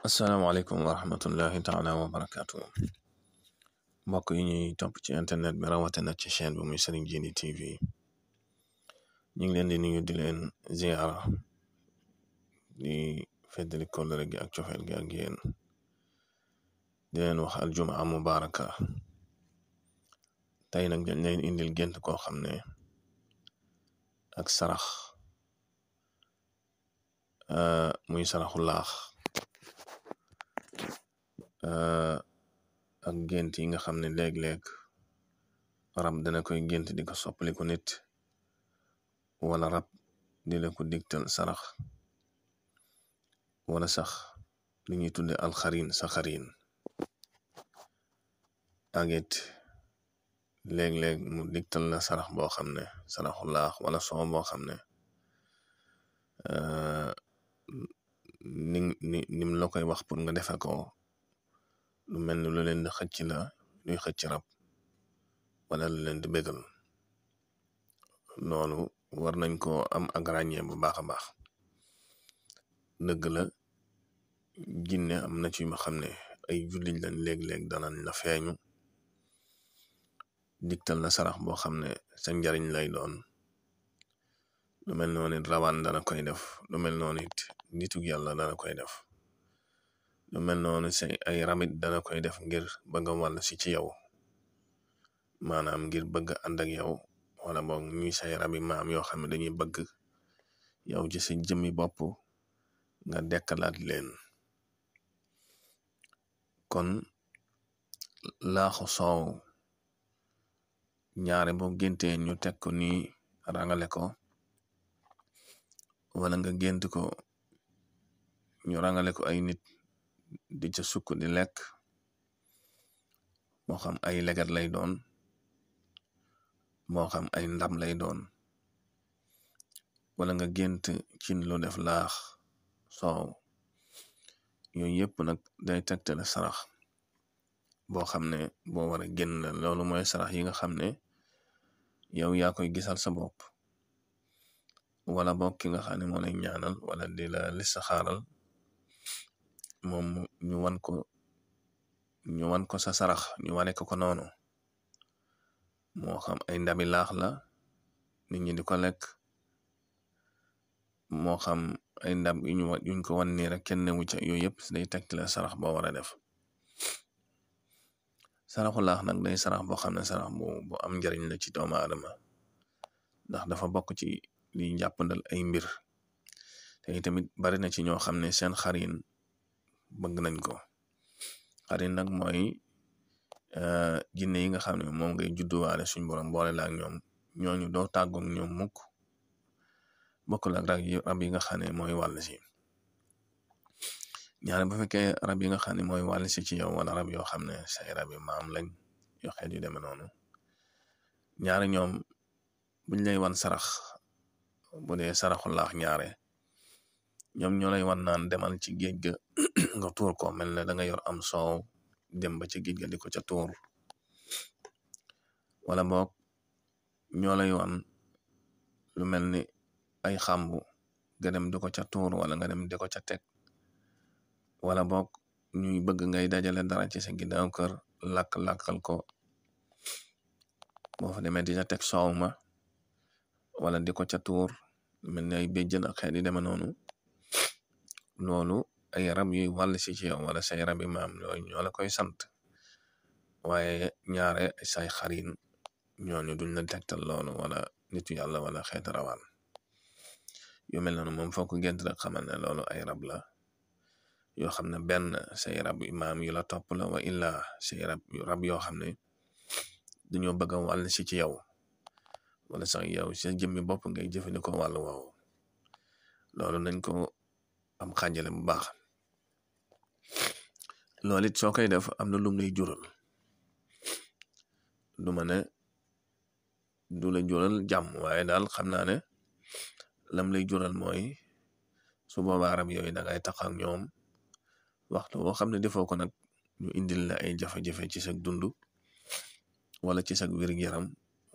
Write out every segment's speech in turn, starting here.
asalaamaaleykum wa rahmatullahi taala wa barakaatu mbokk yi ñuy topp ci internet bi rawatina ci chaîne bi muy Serigne Djily TV ñu ngi leen di nuyu di leen ziara di feddali kóllëre gi ak cofeel gi ak yéen di leen wax aljumaa mubaraka tey nag dañ leen indil gént koo xam ne ak sarax muy saraxu laax ak gént yi nga xam ne léeg-léeg rab dana koy gént di ko soppali ko nit wala rab di la ko digtal sarax wala sax li ñuy tudde alxarin saxarin agit léeg-léeg mu digtal la sarax boo xam ne saraxu laax wala soo boo xam ne nim la koy wax pour nga defe ko lu mel ni lu leen di xëcc la luy xëcc rab wala lu leen di bégal loolu war nañ ko am ak ràññee bu baax a baax dëgg la jinne am na ci ma xam ne ay jullit lañ léeg-léeg danañ la feeñu digtal la sarax boo xam ne sa njariñ lay doon lu mel noonu it rawaan dana koy def lu mel noonu it nitug yàlla dana koy def lu mel noonu say ay ramit dana koy def ngir bëgg a wàll si ci yow maanaam ngir bëgg ànd ak yow wala boog ñuy say rabi maam yoo xam ne dañuy bëgg yow ci sa jëmmi bopp nga dekkalaat leen kon laaxu soow ñaare boo géntee ñu teg ko nii rangale ko wala nga gént ko ñu rangale ko ay nit di ca sukk di lekk moo xam ay leget lay doon moo xam ay ndam lay doon wala nga gént cin lu def laax soow yooyu yëpp nag day tegtale sarax boo xam ne boo war a génn la loolu mooy sarax yi nga xam ne yow yaa koy gisal sa bopp wala boog ki nga xam ne moo lay ñaanal wala di la listixaaral moom ñu wan ko sa sarax ñu wane ko noonu moo xam ay ndabi laax la nit ñi di ko lekk moo xam ay ndab yuñ ko wan nii rek kenn newu ca yooyu yëpp day tegtale sarax boo war a def saraxu laax nag day sarax boo xam ne sarax bu am njariñ la ci doomu aadama ndax dafa bokk ci liy jàppandal ay mbir te tamit bari na ci ñoo xam ne seen xarin bëgg nañ ko xarin nag mooy jinne yi nga xam ne moom ngay judduwaale suñ borom boole la ak ñoom ñooñu doo tàggoog ñoom mukk bokkul ak rab yi nga xam ne mooy wàll si ñaare bu fekkee rab yi nga xam ne mooy wàll si ci yow wala rab yoo xam ne say rab yi maam lañ yoo xeet yu demee noonu ñaare ñoom buñ lay wan sarax bu dee saraxu laax ñaare ñoom ñoo lay wan naan demal ci géej ga nga tuur ko mel ne da nga yor am soow dem ba ci géej ga di ko ca tuur wala boog ñoo lay wan lu mel ni ay xàmbu nga dem di ko ca tuur wala nga dem di ko ca teg wala boog ñuy bëgg ngay dajale dara ci sa ginnaaw kër lakk-lakkal ko boo fa demee di ca teg soow ma wala di ko ca tuur mel ni ay béjjën ak xeet yi deme noonu loolu ay rab yuy wàll si ci yow wala say rabi maam yooyu ñoo la koy sant waaye ñaare say xarin ñooñu duñ la tegtal loolu wala nitu yàlla wala xeeti rawaan yu mel noonu moom foo ko gént rek xamal ne loolu ay rab la yoo xam ne benn say rab maam yu la topp la wa illa say rab yoo xam ne dañoo bëgg a wàll si ci yow wala sax yow sa jëmmi bopp ngay jëfandikoo wàllu woowu loolu nañ ko am xàjjale bu baax loolu it soo koy def am na lum lay jural du ma ne du la jural jàmm waaye daal xam naa ne lam lay jural mooy su boobaa rab yooyu dangay tax ak ñoom waxtu boo xam ne defoo ko nag ñu indil la ay jafe-jafe ci sa dund wala ci sa wér-gu-yaram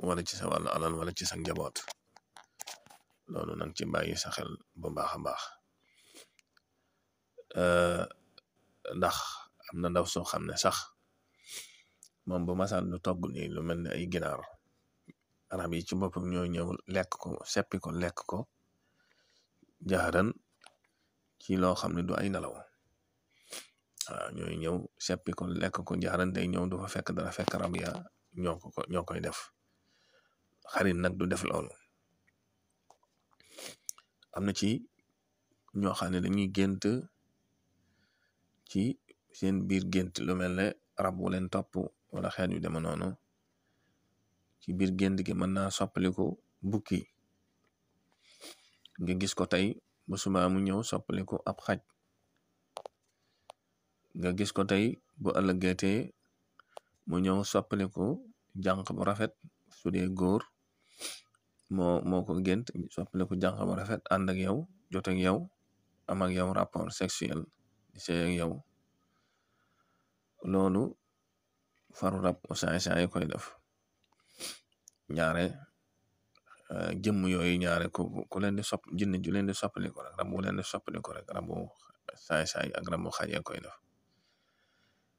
wala ci sa wàllu alal wala ci sa njaboot loolu nag ci bàyyi sa xel bu baax a baax ndax am na ndaw soo xam ne sax moom bu masaan lu togg ni lu mel ne ay ginaar rab yi ci boppam ñoo ñëw lekk ko seppi ko lekk ko jaxaran ci loo xam ne du ay nelaw waaw ñooy ñëw seppi ko lekk ko jaxaran day ñëw du fa fekk dara fekk rab ya ñoo koy def xarit nag du def loolu am na ci ñoo xam ne dañuy gént ci seen biir gént lu mel ne rab wu leen topp wala xeet yu deme noonu ci biir gént gi mën naa soppaliku bukki nga gis ko tey bu subaa mu ñëw soppaliku ab xaj nga gis ko tey bu ëllëgeetee mu ñëw soppaliku jànq bu rafet su dee góor moo ko gént soppaliku jànq bu rafet ànd ak yow jot ak yow am ak yow rapport sexuel di sey ak yow loolu faru rab saay koy def ñaare jëmm yooyu ñaare ku leen di sopp jinne ju leen di soppaliku rek rab bu leen di soppaliku rek rabu saay ak rabu xajee koy def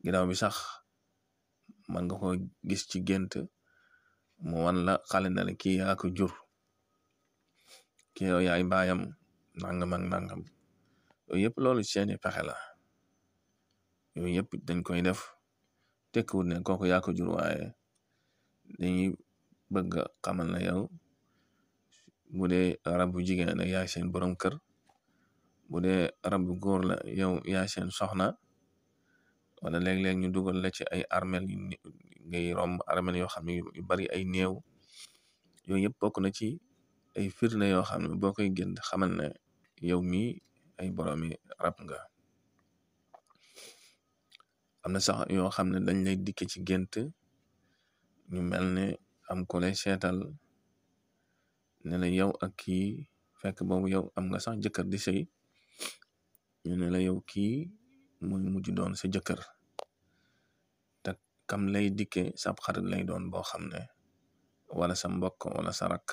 ginnaaw bi sax man nga ko gis ci gént mu wan la xale na la kii yaa ko jur kii yow yaay baayam nangam ak nangam yooyu yëpp loolu seeni pexe la yooyu yëpp dañ koy def tekkiwut ne kooku yaa ko jur waaye dañuy bëgg xamal na yow bu dee rab bu jigéen la yaay seen borom kër bu dee rab bu góor la yow yaay seen soxna wala léeg-léeg ñu dugal la ci ay armel ngay romb armel yoo xam ne yu bari ay néew yooyu yëpp bokk na ci ay firnde yoo xam ne boo koy gént xamal ne yow mii ay boroomi rab nga am na sax yoo xam ne dañ lay dikke ci gént ñu mel ne am ko lay seetal ne la yow ak kii fekk boobu yow am nga sax jëkkër di sëy ñu ne la yow kii muy mujj doon sa jëkkër te kam lay dikke sab xarit lay doon boo xam ne wala sa mbokk wala sa rak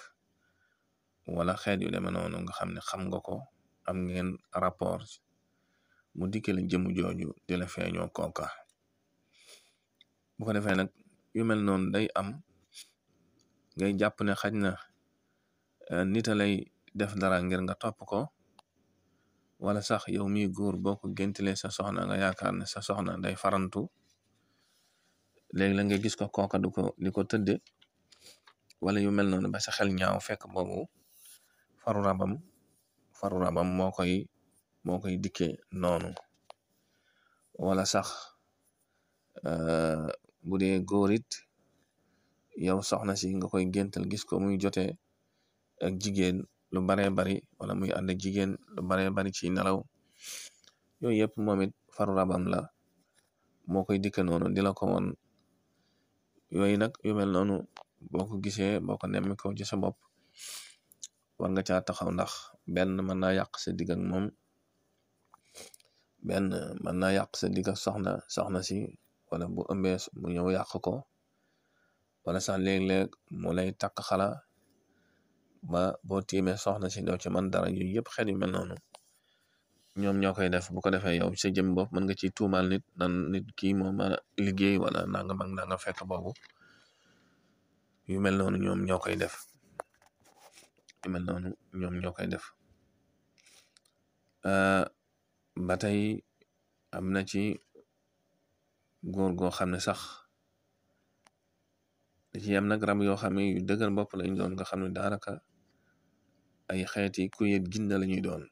wala xeet yu deme noonu nga xam ne xam nga ko am ngeen rapport mu dikke la jëmu jooju di la feeñoo kooka bu ko defee nag yu mel noonu day am ngay jàpp ne xaj na nita lay def dara ngir nga topp ko wala sax yow mi góor boo ko géntile sa soxna nga yaakaar ne sa soxna day farantu léegi la nga gis ko kooka di ko tëdde wala yu mel noonu ba sa xel ñaaw fekk boobu faru rabam moo koy dikke noonu wala sax bu dee góor it yow soxna si nga koy géntal gis ko muy jote ak jigéen lu baree bari wala muy ànd ak jigéen lu baree bari ci nelaw yooyu yëpp moom it faru rabam la moo koy dikke noonu di la ko woon yooyu nag yu mel noonu boo ko gisee boo ko nemmi ko ci sa bopp war nga caa taxaw ndax benn mën naa yàq sa digg ak moom benn mën naa yàq sa digg ak soxna si wala bu ëmbee mu ñëw yàq ko wala sax léeg-léeg mu lay takk xala ba boo tiimee soxna si doo ci man dara yooyu yëpp xel yu mel noonu ñoom ñoo koy def bu ko defee yow sa jëm bopp mën nga ci tuumaal nit nan nit kii moo ma liggéey wala nangam ak nangam fekk boobu yu mel noonu ñoom ñoo koy def ba tey am na ci góor goo xam ne sax da ci am nag rab yoo xam ne yu dëgër bopp lañ doon nga xam ne daanaka ay xeeti kuyel ginna lañuy doon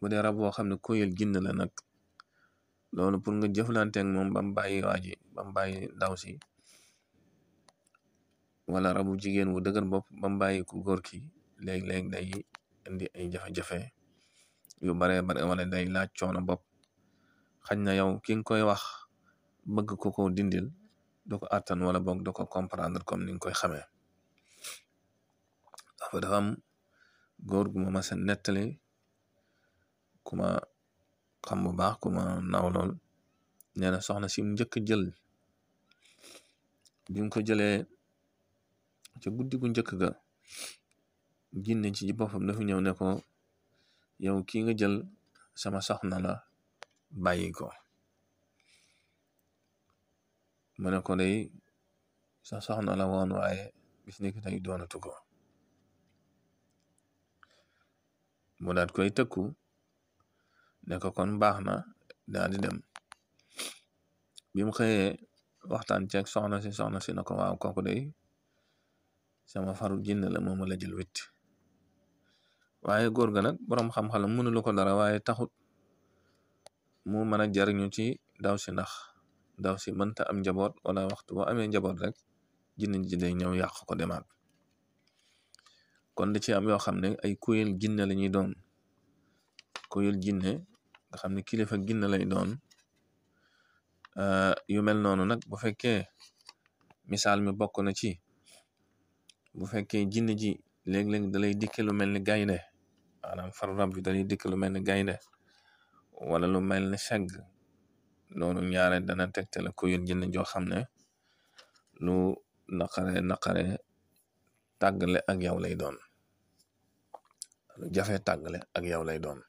bu dee rab boo xam ne kuyel ginna la nag loolu pour nga jëflanteeg moom bam bàyyi waaji bam bàyyi ndaw si wala rabu jigéen wu dëgër bopp bam bàyyi ku góor ki léeg-léeg day indi ay jafe-jafe yu baree bare wala day laaj coono bopp xañ na yow ki nga koy wax bëgg ko dindil du ko àttan wala boog du ko comprendre comme ni nga koy xamee dafa am góor gu ma masa nettali ku ma xam bu baax ku ma naw lool nee na soxna si mu njëkk jël bi mu ko jëlee ca guddi gu njëkk ga jinne ci boppam dafa ñëw ne ko yow kii nga jël sama soxna la bàyyi ko mu ne ko day sa soxna la woon waaye bis ni ki tey doonatu ko. mu daat koy tëkku ne ko kon baax na, daal di dem. bi mu xëyee waxtaan ceeg soxna si na ko waaw kooku day sama faru jinne la moom la jël witt. waaye góor ga nag boroom xam-xam mënulu ko dara, waaye taxut mu mën a jariñu ci daw si, ndax daw si mënta am njaboot, wala waxtu boo amee njaboot rek jinne ji day ñëw yàq ko demaat. kon da ci am yoo xam ne ay kuyel jinne la ñuy doon. kuyel jinne nga xam ne kilifa jinne lay doon. yu mel noonu nag bu fekkee misaal mi bokk na ci, bu fekkee jinne ji léeg-léeg dalay dikke lu mel ni gaynde, maanaam faru rab bi dalay dikke lu mel ni gaynde wala lu mel ni segg, loolu ñaare dana tegte la kuyel jinne joo xam ne lu naqare tàggale ak yow lay doon. lu jafe tàggale ak yow lay doon.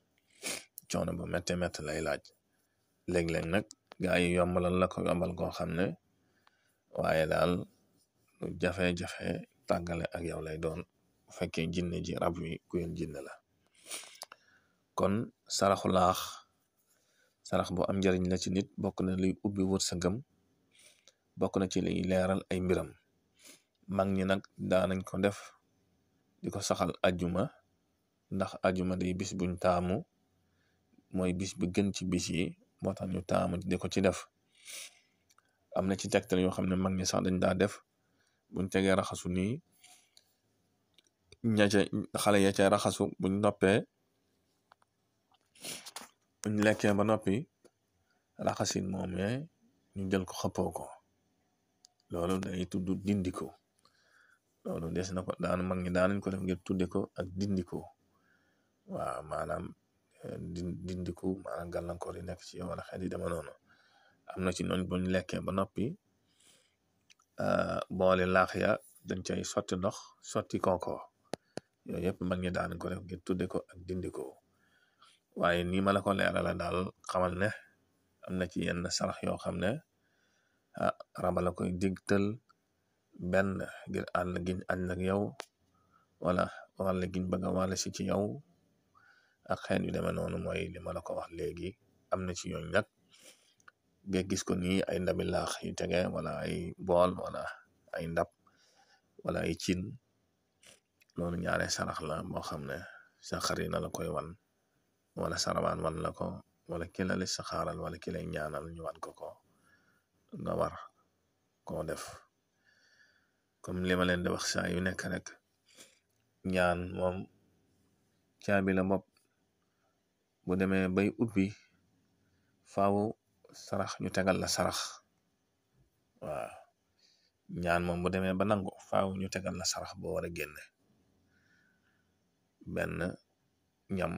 coono bu métte lay laaj. léeg-léeg nag gaa yi yombalal la ko yombal koo xam ne, waaye daal lu jafe-jafe tàggale ak yow lay doon bu fekkee jinne ji rab wi kuyel jinne la. kon saraxu laax sarax bu am njariñ la ci nit, bokk na luy ubbi wërsëgam, bokk na ci liy leeral ay mbiram. mag ñi nag daanañ ko def di ko saxal ajjuma, ndax ajjuma day bis buñ taamu, mooy bis bi gën ci bis yi, moo tax ñu taamu di ko ci def. am na ci tegtal yoo xam ne mag ñi sax dañ daa def buñ tegee raxasu nii, xale ya ca raxasu buñ noppee, buñ lekkee ba noppi raxasin moomee ñu jël ko xëppoo ko. loolu day tudd dindiko. loolu des na ko mag ñi daanañ ko def ngir tudde ko ak dindiko. waaw maanaam dindiku maanaam gàllankoor yi nekk ci yow wala xel yi dama noonu. am na ci noñ buñ lekkee ba noppi boole laax ya dañ cay sotti ndox sotti kooko. yooyu yëpp mag ñi daanañ ko def ngir tudde ko ak dindiko. waaye nii ma la ko leerala daal xamal ne am na ci yenn sarax yoo xam ne raba la koy digtal, benn ngir àll giñ ànd ak yow, wala wàll giñ bëgg a wàll si ci yow ak xeet yu demee noonu. mooy li ma la ko wax léegi. am na ci ñooñ nag nga gis ko nii ay ndabi laax yu tege, wala ay bool, wala ay ndab, wala ay cin. loolu ñaare sarax la boo xam ne sa xarit na la koy wan, wala sarawaan wan la ko, wala ki la sa xaaral, wala ki lay ñaanal ñu wan ko nga war koo def. comme li ma leen di wax saa yu nekk rek, ñaan moom caabi la bopp. bu demee bay ubbi faaw sarax ñu tegal la sarax. waaw ñaan moom bu demee ba nangu faaw ñu tegal la sarax boo war a génne. benn ñam,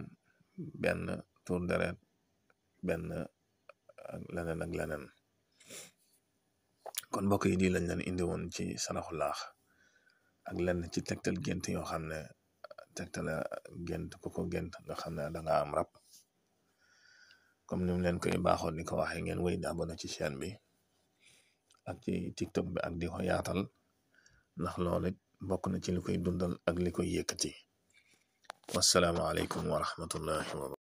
benn tur deret, benn leneen ak leneen. kon mbokk yi di lañ leen indi woon ci saraxu laax ak lenn ci tegtal gént yoo xam ne tegtal gént ku ko gént nga xam ne danga am rab. comme ni mu leen koy baaxoon ni ko waxee, ngeen wéy di abonné ci chaîne bi ak ci TikTok bi ak di ko yaatal, ndax loolu bokk na ci li koy dundal ak li koy yëkkati. wassalaamu aleykum wa rahmatullahi wa